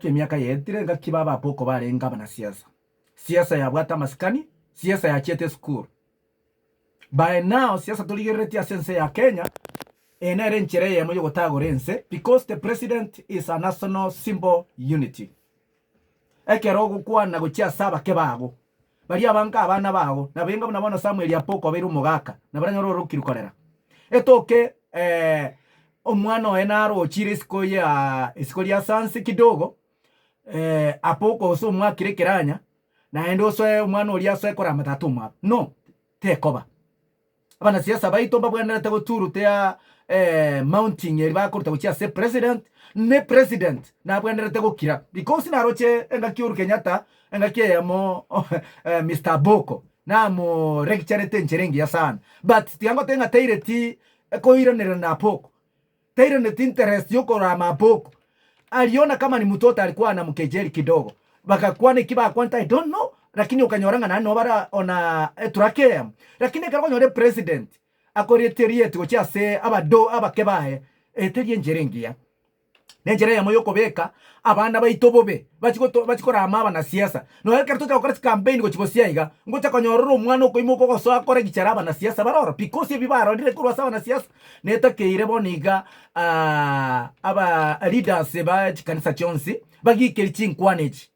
Emiaka yaetire engaki baba Apoko barenge abanasiasa. Siasa yabwate amasikani, siasa yachiete esukuru. By now siasa torigereretie ase ense ya Kenya, eye nere enchera eyemo yogotagora ense because the president is a national symbol unity. Ekero ogokwana gochia ase abake bago, baria abange abana bago, nabo enga buna bono Samuel Apoko obeire omogaka, nabo oranyore orokiri korera. Etoke omwana oye naro ochire isiko ya isiko ria sansi kidogo, Apoko gose omwakire ekeranya, naende osoe omwana oria asoe korama tata omwabo. No, tekoba. Abanasiasa baito mbabwenerete goturutea mounting eria bakoruta gochia ase president, ne president nabwenerete gokira because naroche engaki Uhuru Kenyatta engaki eyemo Mister Aboko namorecturete enchera engiya sana but tiga ngotebie ng'a taireti koiranerana na Aboko. Tairaneti interest yokorama Aboko. Aliona kama ni mtoto alikuwa anamkejeli kidogo. Bagakwana eki bakwanete I don't know lakini okanyora ng'a naende nabo bare ona etrack eyemo. Lakini ekero okonyora epresident akorete rieti gochia ase abado abake baye, eye teri enchera engiya. Nenchera eyemo yokobeka abana baito bobe, bachie goto bachie korama abanasiasa. Nonya ekero tocha gokora chicampaign gochia bosio aiga, ngocha konyora ore omwana okoimoka ogosoa akore gichara abanasiasa bare ororo because ebi barorire korwa ase abanasiasa. Netakeire bono iga aba leaders ba chikanisa chionsi bagikerie chinkwana echi.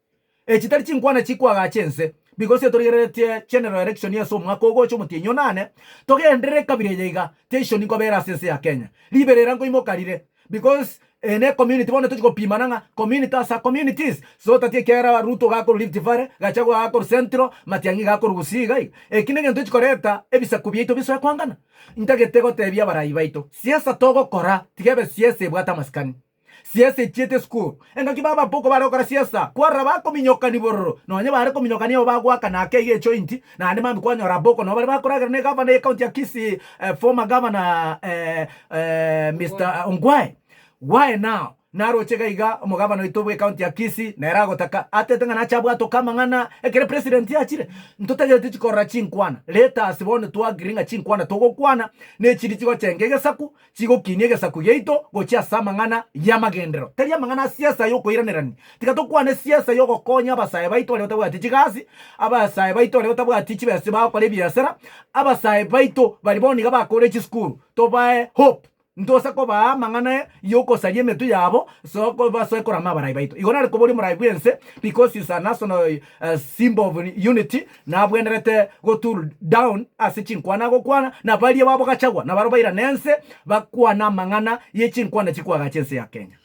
Echi tari chinkwana chikoagacha ense because etorigereretie general election ase omwaka ogocha omotienyi onane, togenderere ekabira eye iga, tension nkobera ase ense ya Kenya. Riberera nkoimoka rire because eye ne community bono tochi gopimana ng'a community ase communities so tati ekiagera Ruto gakorwa Rift Valley, Gachagua gakorwa Central, Matiang'i gakorwa Gusii iga iga. Eki negento echikoreta ebisaku biaito bisoe kwangana. Ntagete gotebia abarai baito, siasa togokora tiga ebe siasa ebwate amasikani. Siasa echiete esukuru. Engaki baba boko bare gokora siasa, kwarora bakominyokani bororo, nonye bare kominyokani abo bagoakana ake iga ejoint, naende mambia kwanyora boko nabo bare bakoragera ne gavana ye county ya Kisii, former governor Mister Ongwae. Why now? Naroche iga iga omogavana oito bwe county ya Kisii nere agotaka atete ng'a nache abwatoke amang'ana ekere president achire. Ntotagete chikorora chinkwana. Let us bono to agree ng'a chinkwana togokwana nechiri chigochenga egesaku, chigokinia egesaku giaito gochia ase amang'ana y'amagenderero, tari amang'ana a siasa y'okoiranerania. Tiga tokwane siasa y'ogokonya abasae baito baria batabwati chigasi, abasae baito baria batabwati chibesa bagokora ebiasara, abasae baito baria bono iga bakore chisukuru, tobae hope. Ntose kobaa amang'ana y'okosaria emetwe yabo, so basoe korama abarai baito. Igo nare koboria omorai bw'ense because is a national symbol of unity, nabwenerete go tool down ase chinkwana agokwana, na baria babo Gachagua nabarobwo bairane ense bakwane amang'ana ye chinkwana chikoagacha ense ya Kenya.